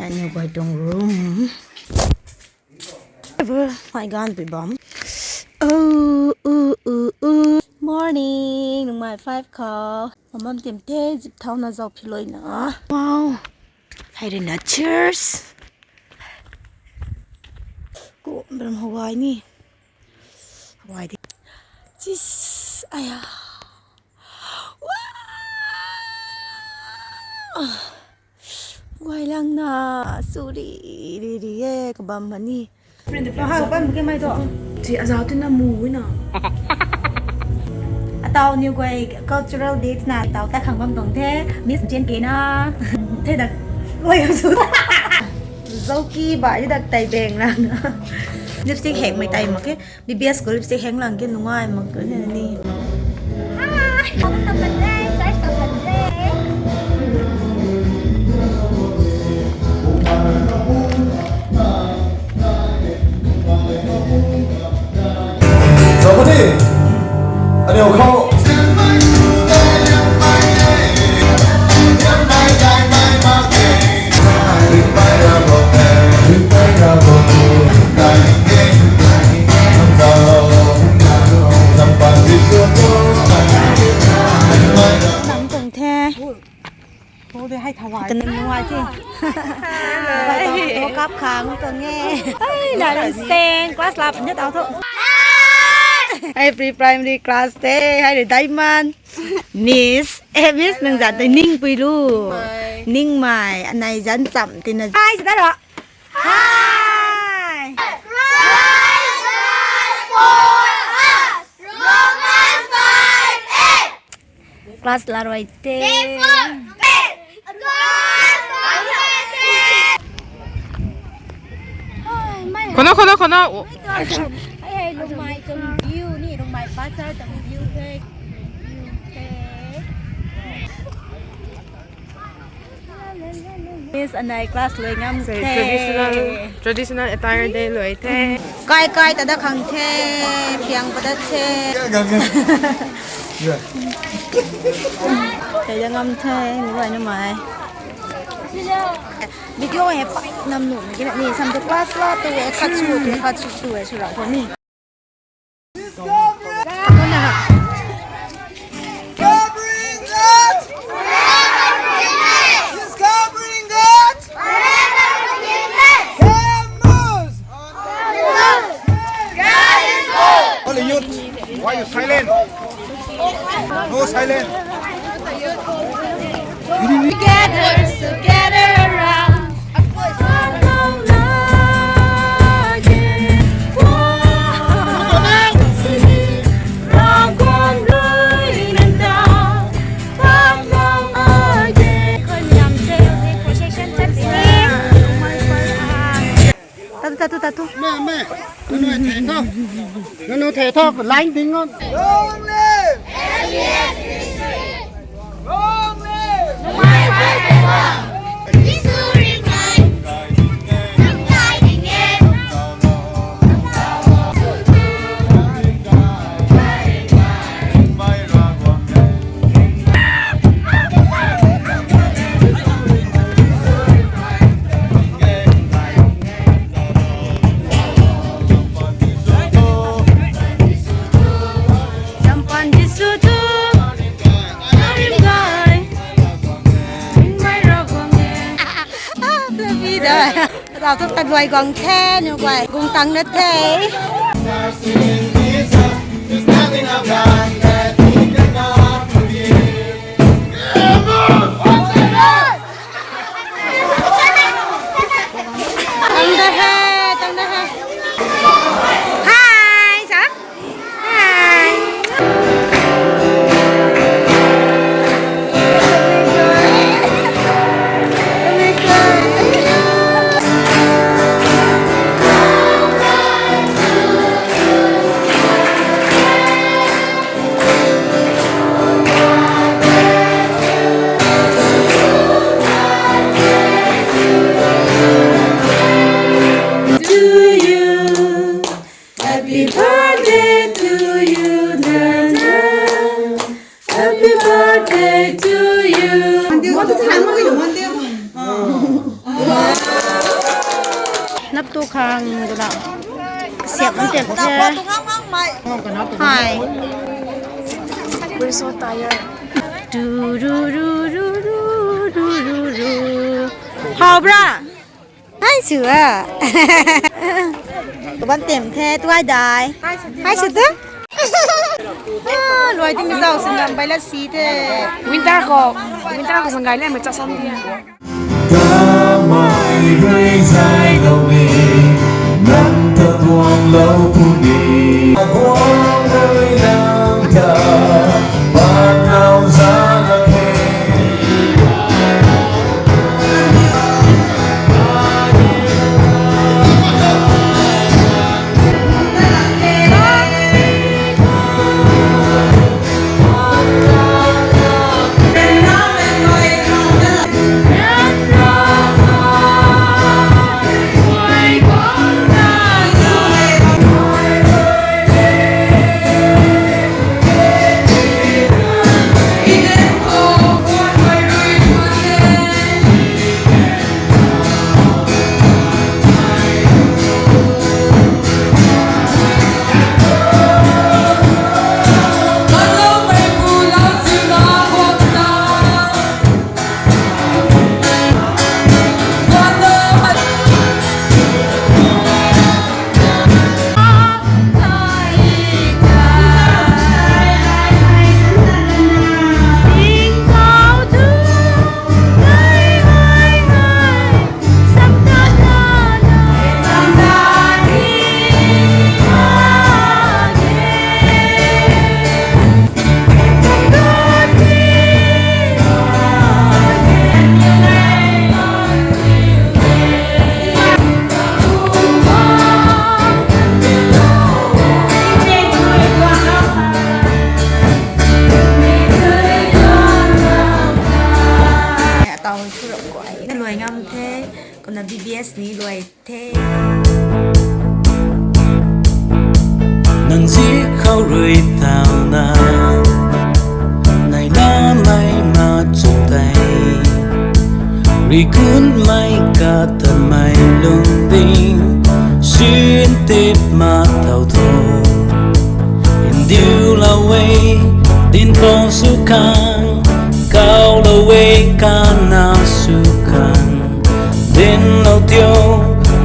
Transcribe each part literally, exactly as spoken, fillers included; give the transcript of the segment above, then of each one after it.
Aniu guay tuang room. Hei gan pui bam. Oh, oh, oh, oh. Morning, nungmei five khou. Mamam tim the, zip thau na zau phi loi na. Wow. Hei rui na, cheers. Ko, bram Hawaii ni. Hawaii di. Cheers, aya. Wow. Guay lang na, suri, ri, ri, e, kabam mani. Friend, ha, kabam ke mai to. Si azau tu na mu na. Atau niw guay cultural date na, atau ta khang bam tuang the, Miss Jane Kena. The dak, guay su. Zauki ba, di dak tai beng lang na. Lipstick hek mei tai mak ke. B B S khou lipstick heng lang ke nungai mak ke ni. Hi, welcome to the day, guys, welcome to the day. Chapati, aniu khou. Nang tuang the. Hu de hei thawai. Kan nungai the. Bai tau to kap khang tuang e. Ai, na rin seng class lap ni tau tho. Hei pre-primary class the, hei rui Diamond. Miss, eh, Miss, nang zan tei ning pui lu. Ning mai, anei zan cham tina. Hi, sa da ro. Hi. Class la rui the. Khona, khona, khona. Hei, hei, Lungmai tuang view ni, Lungmai Bazar tuang view the. View the. Miss anei class lui ngam the. Traditional, traditional attire de lui the. Kai kai ta da khang the, piang pa da the. Kai da ngam the, ni guay na mai. Video hei pa nam nu ki na ni sam tu class la tu e, khat su tu e, khat su tu e, su ra ko ni. Discovering God! Discovering God! Camus! Holy youth, why you silent? No silent. Together, together around. Tatu, tatu, tatu. Me, me. Nunu thei tho. Nunu thei tho. Line ding on. Long live! Long live! Champan Jisu tu, Karim Gai, Ring Bai Ravang e. Ah, David, ah. Rau tu ta guay guang the, niw guay guang tang na the. Tang da he, tang da he. Hi, sa? Hi. Khang duna. Siap man tem the. Hi. We're so tired. Du, du, du. How bra? Hi, Sua. Ban tem the, tuai dai. Hi, Sua. Ah, luai ting zau singam bai la si the. Winter khou, winter khou sanggai le, mei chasam dia. Kamei rui zai lou ni, nang ta tuang lou puni. Guang rui nang ta, pan nau za na the. Tau thu rap guay na luai ngam the, kumna B B S ni luai the. Nang zi khou rui tau na, nai na mai ma chu tei. Rui kun mai ka ta mai lung ding, sin tip ma tau tho. Ndiu lou e, din pong su khang, kau lou e, kana su khang. Din lou tio,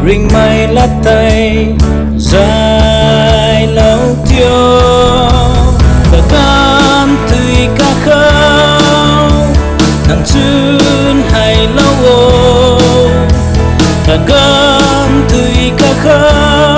ringmei lat tei, zai lou tio. Kaganv tui kakhou, nang chun hei lou o. Kaganv tui kakhou,